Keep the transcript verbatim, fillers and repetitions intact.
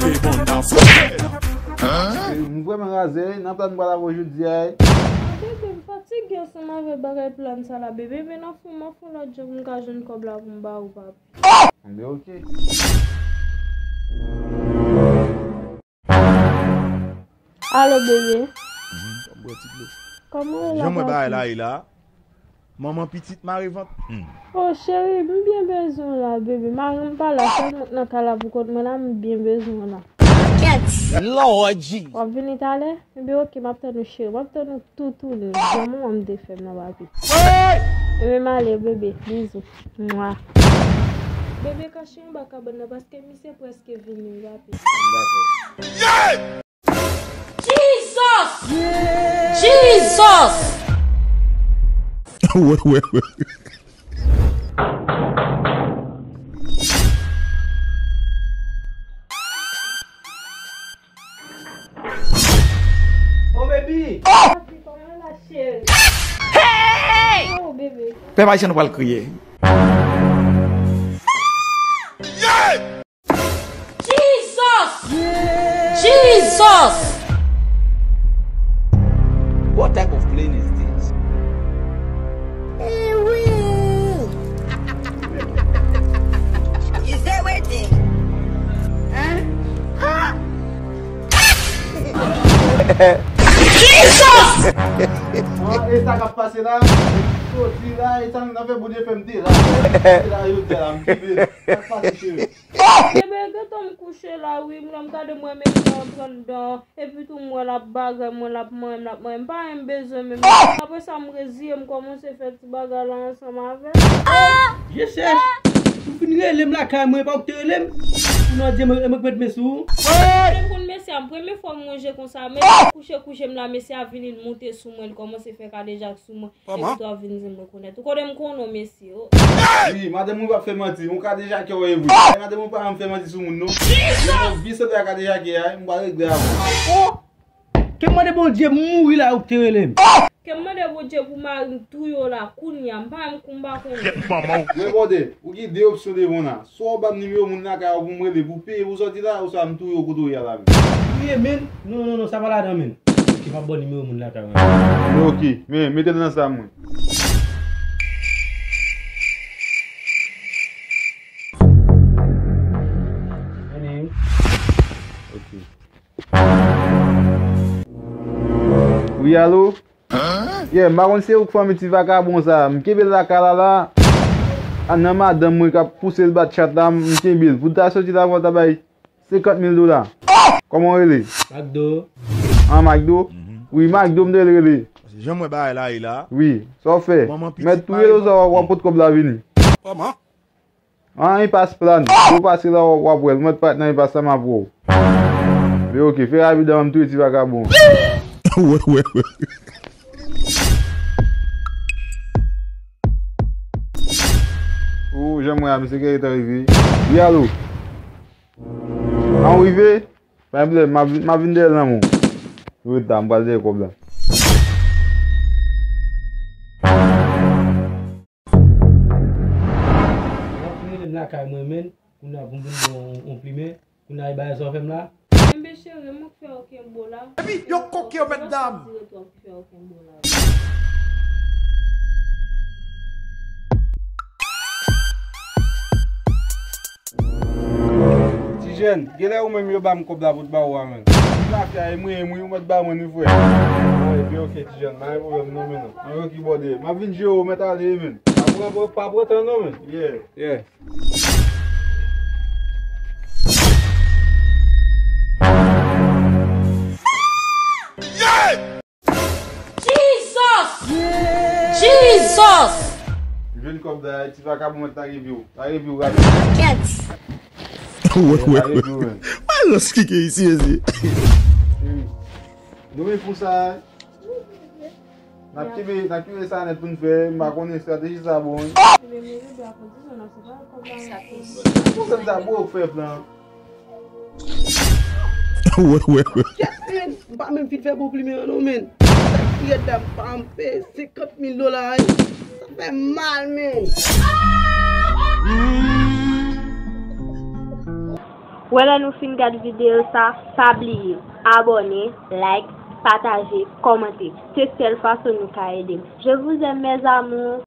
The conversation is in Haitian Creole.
M vrèman raze, nan plan m pral avè w jodi a. Bebe, m fatige ansanm avè bagay plan sa la, bebe, men nan fon, m ap fè lòt jan pou m ka jwenn kòb la pou m ba ou, papi. Anben, oke. Alo, bebe. Mhm, w ap bwè ti dlo. Kòman w ye la, papi? Jan m wè bagay la ye la. Manman pitit mare vant. Hmm. Oh, cheri, m byen bezwen w la, bebe. Mari m pa la, sèl mwen k nan kay la pou kont mwen la, m byen bezwen w la. Lord Jesus. W ap vini talè? Ebyen, oke, m ap tann ou, cheri. M ap tann ou toutouni. Jan manman m te fè m nan, papi. Ebyen, m ale, bebe. Bizou. Mwa. Bebe, kache anba kabann nan, paske misye prèske vini, papi. Dakò. Jesus! Jesus! Wè, wè, wè. Oh, baby! Papi, kòman la, cheri? Hey! Oh, bebe. Pèp Ayisyen, nou pral kriye. Jesus! Jesus! What type of plane is this? Is there waiting? Hein? Jesus! Ah, e sa k ap pase la? Soti la, e sa nan fè Bondye fè m te la. M te la, yo te la, m kenbe. Sa k pase, cheri? Bebe, gentan m kouche la, wi. M, m gade mwen, men m pran pran dan. Epi tou, m wè l ap bagay mwen, l ap manyen m, l ap manyen m. Pa renmen m bezwen menm. Apre sa, m reziye, m kòmanse fè ti bagay la ansanm avè l. Je chèch. Ou fin rele m lakay mwen, pa ou ki te rele m? Ou nan di m, e mwen k met men sou ou? Mwen konn mesye a, premye fwa m wè je konsa, men kouche kouche m la, mesye a vini, l monte sou mwen, l kòmanse fè kadejak sou mwen. Kòman? Epi tou ap vin di m rekonèt ou. Kote m konnen w, mesye, o. Wi, madanm ou p ap fè manti. Ou kadejake w ye vre. Madanm ou pa janm fè manti sou moun, non. Yon vi sante a kadejake a, m pral regle avè w. O! Ke m mande Bondye m mouri la, ou k te rele m. Ke m mande Bondye pou mari m touye w la, kounye a. M pa menm konba konnen. Men Bondye, ou gen de opsyon devan w la. Swa w ban m nimewo moun lakay ou pou m rele pou peye pou sòti la, oswa m touye w kote w ye a la menm. Touye, men? Non, non, non, sa pa ladan, men. Oke, m ap ba w nimewo moun lakay mwen. Men oke, men mete l nan sa mwen. Oke. Wi, alo? Yeah, m pa konn se ou k fanmi ti vakabon sa. M kenbe l lakay la la. A, nan madanm mwen k ap pouse l bat chat la, m kenbe l. Pou l ta soti la, fò l ta bay senkant mil dola. Kòman w rele? Makdo. An, Makdo? Mhm. Wi, Makdo m te rele. Jan m wè bagay la ye la. Wi, sa w fè? Mèt touye l oswa w ap pot kòb la vini? Kòman? An, enpas plan. Ou pase la, w ap wè l. Mèt parèt nan enpas la, m ap wè w. Men oke, fè rapid avan m touye ti vakabon. Wè, wè, wè. Ou, jan m wè a, misye gentan rive. Wi, alo. An, ou rive? Pa gen pwoblèm, m ap vin, m ap vin dèyè l nan men w. Ou ret la, m pral dèyè kòb la. N ap rele m lakay mwen, men, kounye a pou m vin yon, yon plimen, kounye a e bagay sa w fè m la. Enben cheri, m k fè okenn bo la. Epi, yo koke yo, mèt dam. Di rete w k fè okenn bo la. Ti jèn, genlè ou menm yo ba m kòb la pou t ba ou a, menn. Zafè a, e mwen, e mwen, ou mèt ba mwen, wi, frè. Bon, ebyen, oke, ti jèn, pa gen pwoblèm, non, menn. Mwen yo ki bòde. M ap vin jere w, mèt ale, menn. Pa pran, pa pran tan, non, menn. Yeah. Yeah. Jesus! Jesus! Jwenn kòb la, ti vakabon mwen ta revi w. Ta revi w rapid. Kèt! Wè, wè, wè. Wè lòs ki gen isi, mesye. Nou men pou sa, n ap kenbe, n ap kenbe sa nèt pou n fè. M pa konnen estrateji sa bon, wi. Pwoblèm sa, bro, k fè plan. Wè, wè, wè. Kèt, men, m pa menm fin fè bon plimen an non, men. Sa ki rèd la, m pa anpe senkant mil dola, wi. Sa fè mal, men. Wè lè nou fin gad videyo sa, pa bliye abòne, like, pataje, kòmante. Se sèl fason nou ka ede m. Je vous aime, mes amours.